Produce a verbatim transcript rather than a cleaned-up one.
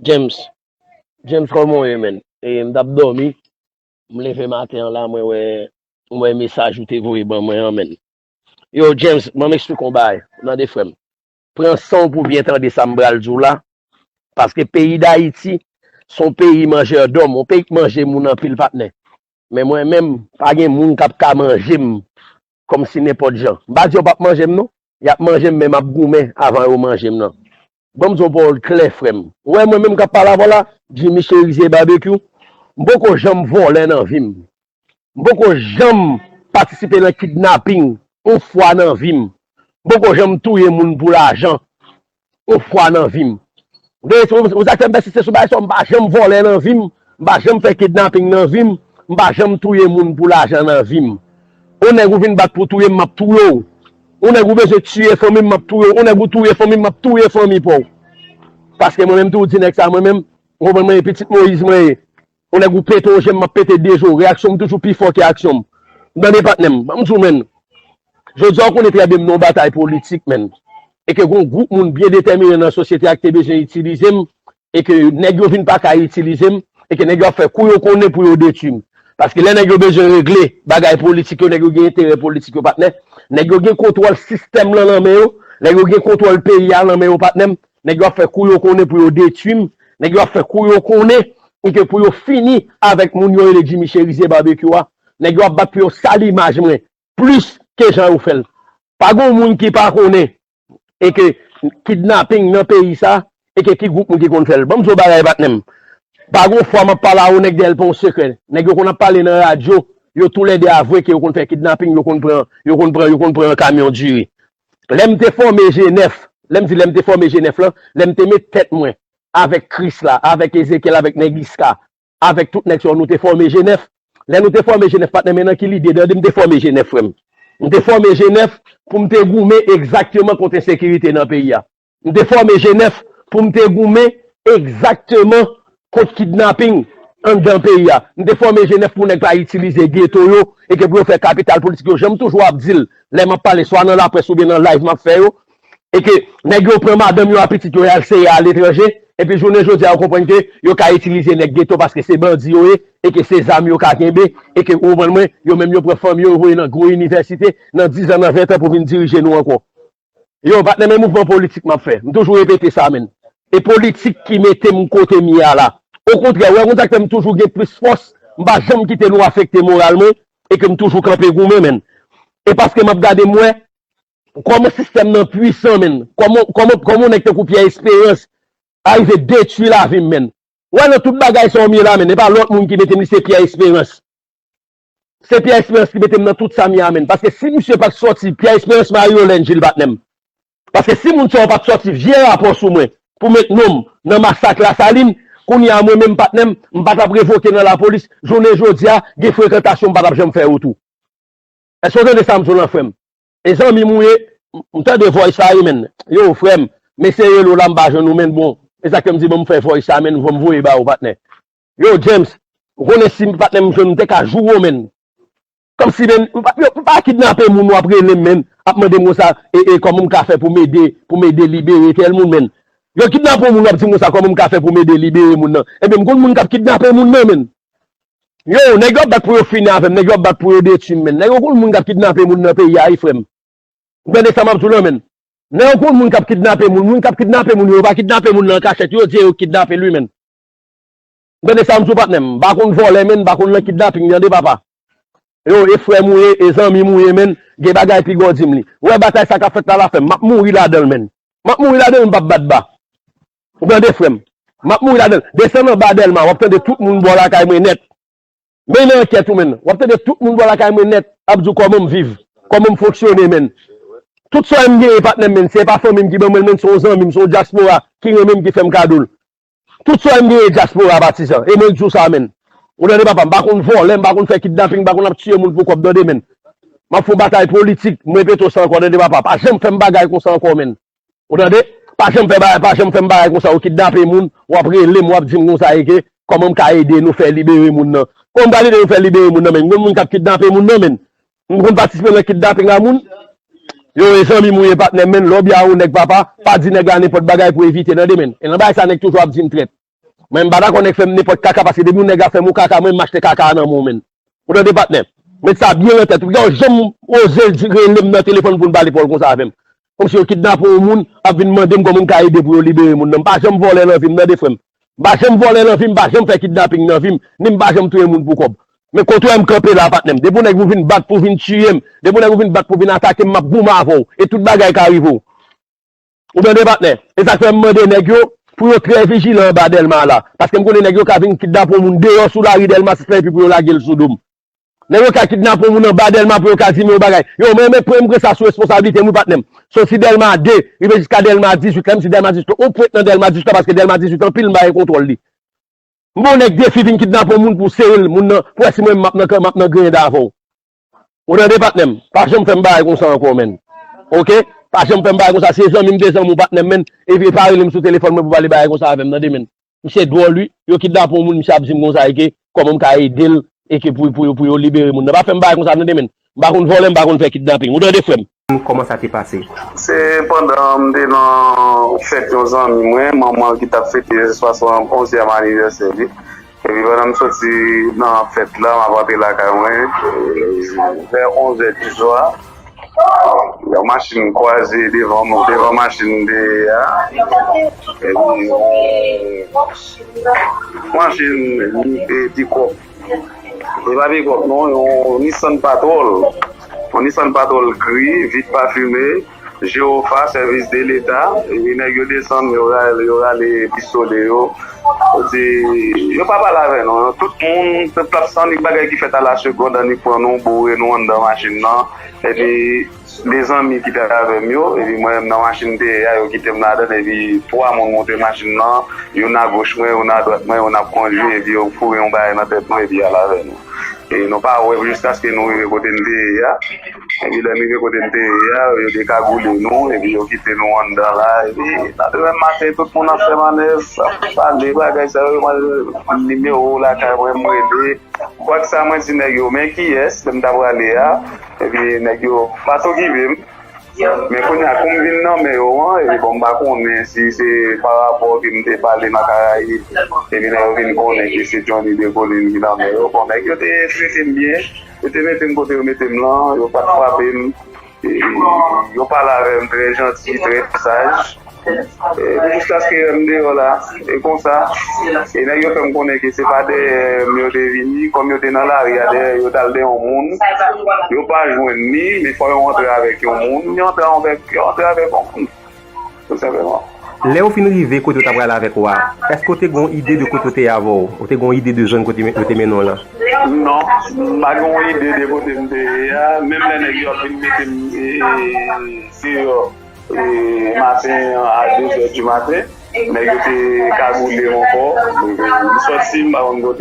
James, James, kòman w ye, menn? E, m t ap dòmi, m leve maten an la, mwen wè, mwen wè mesaj ou te voye ban mwen an, menn. Yo, James, ban m eksplike w yon bagay, tande, frè m. Pran san w pou w byen tande sa m pral di w la, paske peyi Dayiti, se yon peyi manjè dòm, yon peyi k manje moun anpil, patnè. Men mwen menm, pa gen moun k ap ka manje m kòmsi nenpòt jan. M pa di yo p ap manje m, non. Y ap manje m, men m ap goumen avan yo manje m nan. Ban m di w yon pawòl klè, frè m. Ou wè mwen menm k ap pale avè w la, Jimmy Cherizier Barbecue, m poko janm vòlè nan vi m. M poko janm patisipe nan kidnaping yon fwa nan vi m. M poko janm touye moun pou lajan yon fwa nan vi m. Ou sa k fè m pèsiste sou bagay sa, m pa janm vòlè nan vi m, m pa janm fè kidnaping nan vi m, m pa janm touye moun pou lajan nan vi m. Yon nèg ou vin bat pou touye m, m ap touye w. Yon nèg ou bezwen tiye fanmi m, m ap touye w. Yon nèg ou touye fanmi m, m ap touye fanmi pa w. Paske mwen menm tou, di nèg sa, mwen menm, ou konprann mwen, pitit Moyiz mwen ye. Yon nèg ou pete yon je m, m ap pete de je w. Reyaksyon m toujou pi fò ke aksyon m. M tande patnè m. Ban m di w, menn. Jodi a, ou konnen trè byen m nan yon batay politik, menn. E ke gon gwoup moun byen detèmine nan sosyete a ki te bezwen itilize m, e ke nèg yo vin pa ka itilize m, e ke nèg yo ap fè kou yo konnen pou yo detwi m. Paske lè nèg yo bezwen regle bagay politik yo, nèg yo gen enterè politik yo, patnè. Nèg yo gen kontwòl sistèm lan nan men yo, nèg yo gen kontwòl peyi a nan men yo, patnè m. Nèg yo ap fè kou yo konnen pou yo detwi m, nèg yo ap fè kou yo konnen, e ke pou yo fini avèk moun yo rele Jimmy Cherizier Barbecue a, nèg yo ap bat pou yo sal imaj mwen, plis ke jan yo fè l. Pa gon moun ki pa konnen, e ke kidnaping nan peyi sa, e ke ki gwoup moun ki konn fè l. Ban m di w bagay, patnè m. Pa gon fwa m ap pale a yon nèg dèyè l pa yon sekrè. Nèg yo konn ap pale nan radyo, yo toulède avwe ke yo konn fè kidnaping, yo konn pran, yo konn pran, yo konn pran kamyon diri. Lè m te fòme G nèf, lè m di lè m te fòme G nèf lan, lè m te met tèt mwen avèk Krisla, avèk Ezekyèl, avèk nèg Iska, avèk tout nèg sa yo, nou te fòme G nèf. Lè nou te fòme G nèf, patnè, men nan ki lide, tande, m te fòme G nèf, frè m. M te fòme G nèf pou m te goumen egzakteman kont ensekirite nan peyi a. M te fòme G nèf pou m te goumen egzakteman kont kidnaping anndan peyi a. M te fòme G nèf pou nèg pa itilize geto yo e ke pou yo fè kapital politik yo. Jan m toujou ap di l, lè m ap pale swa nan laprès oubyen nan live m ap fè yo, e ke nèg yo pran madanm yo a pitit yo, y al seye aletranje, epi jounen jodi a, yo konprann ke yo ka itilize nèg geto paske se bandi yo ye, e ke se zam yo ka kenbe, e ke, ou konprann mwen, yo menm yo pran fanmi yo, yo voye nan gwo inivèsite, nan diz an, nan ven an pou vin dirije nou ankò. Yo, patnè, men mouvman politik m ap fè. M toujou repete sa, menn. E politik ki mete m kote m ye a la. Okontrè, ou wè, konn sa k fè m toujou gen plis fòs, m pa janm kite nou afekte moral mwen, e ke m toujou kanpe goumen, menn. E paske m ap gade, m wè kòman sistèm nan pwisan, menn. Kòman, kòman, kòman yon nèg tankou Pierre Espérance arive detwi lavi m, menn. Ou wè, nan tout bagay sa yo m ye la, menn. E pa lòt moun ki mete m, li se Pierre Espérance. Se Pierre Espérance ki mete m nan tout sa m ye a, menn. Paske si misye pa t sòti, Pierre Espérance, Mario Lène, Gilles, patnè m. Paske si moun sa yo pa t sòti vye rapò sou mwen pou met non m nan masak Lasalin, kounye a mwen menm, patnè m, m pa t ap revoke nan lapolis. Jounen jodi a, gen frekantasyon m pa t ap janm fè yo tou. Èske w tande sa m di w lan, frè m? E zanmi m ou ye, m tande voice la wi, menn. Yo, frè m, m eseye rele w la, m pa jwenn ou, menn. Bon, e sa k fè m di, bon, m fè voice la, menn, m voye ba ou, patnè. Yo, James, ou konnen si patnè m jwenn m, m te ka joure w, menn. Kòmsi, menn, m pa, yo, m pa kidnape moun, w ap rele m, menn, ap mande m konsa, e, e, kòman m ka fè pou m ede, pou m ede libere tèl moun, menn. Yo kidnape yon moun, w ap di m konsa, kòman m ka fè pou m ede libere moun nan. Ebyen, m konn moun k ap kidnape moun nan, menn. Yo, nèg yo ap bat pou yo fini avè m, nèg yo ap bat pou yo detwi m, menn. Nèg yo konn moun k ap kidnape moun nan peyi a, wi, frè m. Ou tande sa m ap di w lan, menn. Nèg yo konn moun k ap kidnape moun, moun k ap kidnape moun yo, yo pa kidnape moun nan an kachèt, yo di yo kidnape l, wi, menn. Ou tande sa m di w, patnè m? M pa konn vòlè, menn, m pa konn nan kidnaping, tande, papa. Yo, e frè m ou ye, e zanmi m ou ye, menn, gen bagay piga w di m li. Ou wè batay sa k ap fèt la, la, frè m, m ap mouri ladan l, menn. M ap mouri ladan l, m p ap bat ba. Ou tande, frè m? M ap mouri ladan l. Desann anba Dèlma, w ap tande tout moun bò lakay mwen nèt. Men nan ankèt ou, menn. W ap tande tout moun bò lakay mwen nèt ap di w kòman m viv, kòman m fonksyone, menn. Tout sa m genyen, patnè m, menn, se pa fanmi m ki ban mwen l, menn, se yon zanmi m, se yon dyaspora ki renmen m, ki fè m kado l. Tout sa m genyen, dyaspora, patizan. E mwen k di w sa, menn. Ou tande, papa, m pa konn vòlè, m pa konn fè kidnaping, m pa konn ap tiye moun pou kòb, tande, menn. M ap fè yon batay politik, m repete w sa ankò, tande, papa. Pa janm fè m bagay konsa ankò, menn. Ou tande? Pa janm fè bagay, pa janm fè m bagay konsa. Ou kidnape moun, w ap rele m, w ap di m konsa e ke kòman m ka ede nou fè libere moun nan. Kòman m pral ede nou fè libere moun nan, menn? Gon moun k ap kidnape moun nan, menn. M konn patisipe nan kidnaping a moun. Yo, e zanmi m ou ye, patnè m, menn. Lè w byen a yon nèg, papa, pa di nèg la nenpòt bagay pou evite, tande, menn. E nan bagay sa, nèg toujou ap di m trèt. Mwen, m pa dakò nèg fè m nenpòt kaka, paske depi yon nèg ap fè m yon kaka, mwen, m achte kaka a nan men w, menn. Ou tande, patnè? Met sa byen nan tèt ou. Piga w janm oze di, rele m nan telefòn pou n pale pawòl konsa avè m. Kòmsi yo kidnape yon moun, ap vin mande m kòman m ka ede pou yo libere moun nan. M pa janm vòlè nan vi m, tande, frè m. M pa janm vòlè nan vi m, m pa janm fè kidnaping nan vi m, ni m pa janm touye moun pou kòb. Men kote w wè m kanpe la, patnè m. Depi yon nèg pou vin bat, pou vin tiye m, depi yon nèg pou vin bat, pou vin atake m, m ap goumen avè w. E tout bagay ka rive w. Ou tande, patnè? E sa k fè m mande nèg yo pou yo trè vijilan anba Dèlma la. Paske m konnen nèg yo ka vin kidnape yon moun deyò sou lari Dèlma sis lan epi pou yo lage l sou do m. Nèg yo ka kidnape yon moun anba Dèlma pou yo ka di m yon bagay. Yo, mwen, mwen, mwen pran sa sou responsablite m, wi, patnè m. Soti Dèlma de, rive jiska Dèlma dizuit la, menm si Dèlma dizuit la, yon pwent nan Dèlma dizuit la, paske Dèlma dizuit anpil m pa gen kontwòl li. M ba yon nèg defi vin kidnape yon moun pou sere l, moun nan, pou wè si mwen menm m ap nan, m ap nan griyen avè w. Ou tande, patnè m? Pa janm fè m bagay konsa ankò, menn. Oke? Pa janm fè m bagay konsa. Si e zanmi m te zanmi w, patnè m, menn, e, e pa rele m sou telefòn mwen pou pale bagay konsa avè m, tande, menn. Misye dwòl, wi. Yo kidnape yon moun, misye ap di m konsa, e ke kòman m ka ede l, e ke pou, pou, pou yo libere moun nan. Pa fè m bagay konsa, tande, menn. M pa konn vòlè, m pa konn fè kidnaping. Ou tande, frè m? Kòman sa te pase? Se pandan m te nan fèt yon zanmi mwen, manman ki t ap fete swasann onzyèm anivèsè li. Epi pandan m soti nan fèt la, m ap antre lakay mwen, e, vè onz è di swa, yon machin kwaze devan, devan machin m te ye a. Epi yon machin, e, pikòp. E pa pikòp non, yon Nissan Patrol. Yon Nissan Patrol gri, vit pafime, Geofa, sèvis de leta. Epi nèg yo desann, yo rale, yo rale pistole yo. Yo di, yo pa pale avè nou. Tout moun, tout ap san annik bagay ki fèt a la segond, annik pran nou, boure nou anndan machin nan. Epi de zanmi ki t avè m yo, epi mwen menm nan machin m te ye a, yo kite m ladan, epi twa moun monte machin nan, youn agoch mwen, youn adwat mwen, youn ap kondui, epi yo foure yon bagay nan tèt nou, epi y al avè nou. E nou pa wè jiskaske nou rive kote n te ye a. Epi lè n rive kote n te ye a, yo dekagoule nou, epi yo kite nou anndan la, epi nan demen maten, tout moun ap fè mannèv, ap pale bagay sa yo, mwen, nimewo lakay mwen, m rele. Kwak sa mwen di nèg yo, men kiyès, lè m t ap prale a, epi nèg yo pa t okipe m. Men kounye a, kou m vin nan men yo an, epi bon, m pa konnen si se pa rapò ke m te pale nan Karayib, epi lè yo vin konnen ke se Johnny Decolin ki nan men yo. Bon, nèg yo te trete m byen, yo te mete m kote yo mete m lan, yo pa t frape m. E, yo pale avè m trè janti, trè saj. E, jiskaske m deyò la, e konsa, e nèg yo fè m konnen ke se pa dèyè m yo te vini, kòm yo te nan lari a, dèyè yo t al dèyè yon moun, yo pa jwenn li, men fò yo antre avèk yon moun, yo antre avèk, yo antre avèk yon moun, tou senpleman. Lè yo fin rive kote yo t ap pral avèk ou a, èske w te gen yon ide de kote yo te ye avè w? Ou te gen yon ide de zòn kote yo te mennen w lan? Non, m pa gen yon ide de kote m te ye a. Menm lè nèg yo ap vin mete m, e, e, deyò, e, maten an a de zè di maten, nèg yo te kagoule m ankò. M sòti, m pa konn kote